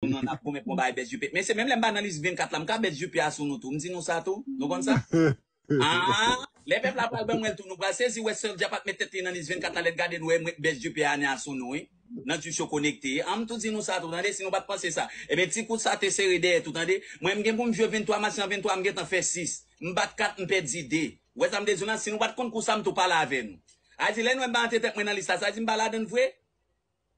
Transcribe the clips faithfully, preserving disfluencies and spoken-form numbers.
nou nan ap goumen pou yon bagay bèz Dupe. Men se menm lè m pa nan lis vennkat la, m ka bèz Dupe a sou nou tou. M di nou sa tou. Nou konn sa? Ah, lè pèp la pral ban mwen l tou, nou pral sezi wè Soulja pa t met tèt li nan lis vennkat la, lè n gade nou wè mwen bèz Dupe ane a sou nou, wi. Nan ti cho konekte. An, m tou di nou sa tou, tande, si nou pa t panse sa. Ebyen, ti kout sa te sere dèyè tou, tande. Mwen, m gen pou m jwe venntwa mas nan venntwa, m gentan fè sis. M bat kat, m pèdi de. Ou wè sa m te di w lan, si nou pa t konn kou sa, m tou pale avè nou. A di, lè nou wè m pa antre tèt mwen nan lis la, sa di m pa ladan l vre?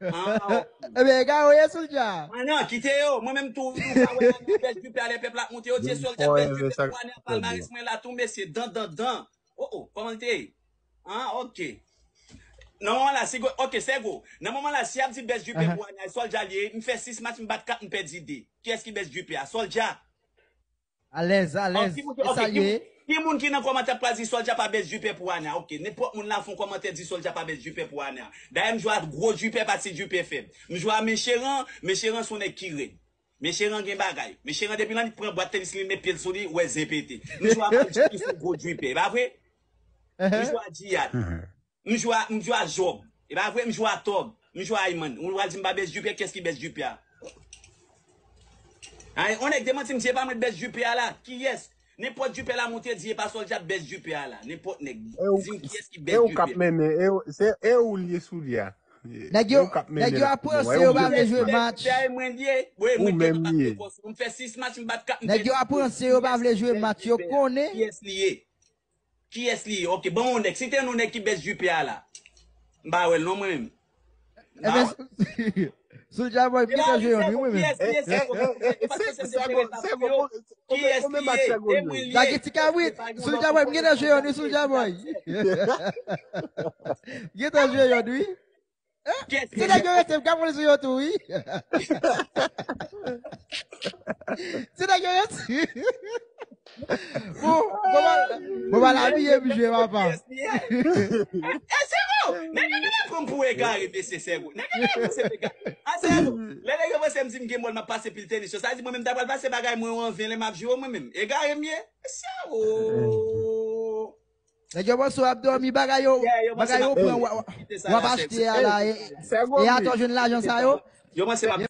Ah, Ebyen, egare w ye, Soulja. Ah non, kite yo. Mwen menm tou, nou ka wè la, nou bèz Dupe a lè pèp la ap monte, yo di Soulja bèz Dupe pou ane a, palmarès mwen la tou, mesye, dan, dan, dan. Oh, oh, kòman l te ye? Ah, ok. Nan moman la, si, ok, Sego. Nan moman la, si y ap di bèz Dupe pou ane a, Soulja l ye, m fè sis match, m bat kat, m pèdi de. Kiyès ki bèz Dupe a? Soulja. Alèz, alèz. E sa l ye. Ki moun ki nan kòmantè ap pral di Soulja pa bèz Dupe pou ane a? Ok, nenpòt moun la fè yon kòmantè di Soulja pa bèz Dupe pou ane a. Dayè, m jwe a gwo Dupe pati Dupe fèb. M jwe a Mecheran, Mecheran se yon nèg ki rèd. Mecheran gen bagay. Mecheran depi l annik pran bwat tenis li, li met pye l sou li, ou wè zen pete. M jwe a Majik ki se gwo Dupe, e pa vre? M jwe a Djiyad. M jwe a, m jwe a Jòb. E pa vre, m jwe a Tòg. M jwe a Ayman. Ou pral di m pa bèz Dupe, kiyès ki bèz Dupe a? Ay, on nèg demanti m di e pa mwen bèz Dupe a la. Kiyès? Nenpòt Dupe la monte di e pa Soulja bèz Dupe a la. Nenpòt nèg. Di m kiyès ki bèz Dupe a. E ou k ap mennen, e ou- se e ou l ye Soulja. Nèg yo, nèg yo ap ranse, yo pa vle jwe match. Se mwen l ye. Wi, mwen gentan bat rekò sou. M fè sis match, m bat kat, m pèdi. Nèg yo ap ranse, yo pa vle jwe match, yo konnen. Kiyès li ye? Kiyès li ye? Ok, ban m yon nèg. Site yon nèg ki bèz Dupe a la. M pa wè l non mwen menm. Ebyen, Soulja Boy, m gentan jwe yon wi mwen menm. Kiyès li ye? Kiyès li ye? E mwen l ye. Dagi ti kabrit, Soulja Boy, m gentan jwe yon wi, Soulja Boy. M gentan jwe yon wi. Se nèg yo rete, m ka pran sou yo tou wi. Se nèg yo rete. Bon, bon, bon, bon, la biye m jwe, papa. E se bon. Nèg yo genlè pran m pou egare, mesye, se bon. Nèg yo genlè panse m egare. A se bon. Lè nèg yo panse m di m gen mòl, m ap pase pil tenis yo. Sa di mwen menm ta pral pase bagay mwen yo an ven lè m ap jwe yo mwen menm. Egare m ye. Se bon. Nèg yo panse w ap dòmi, bagay yo, bagay yo pran, w ap achte a la, e atò jwenn lajan sa yo. Yo panse m ap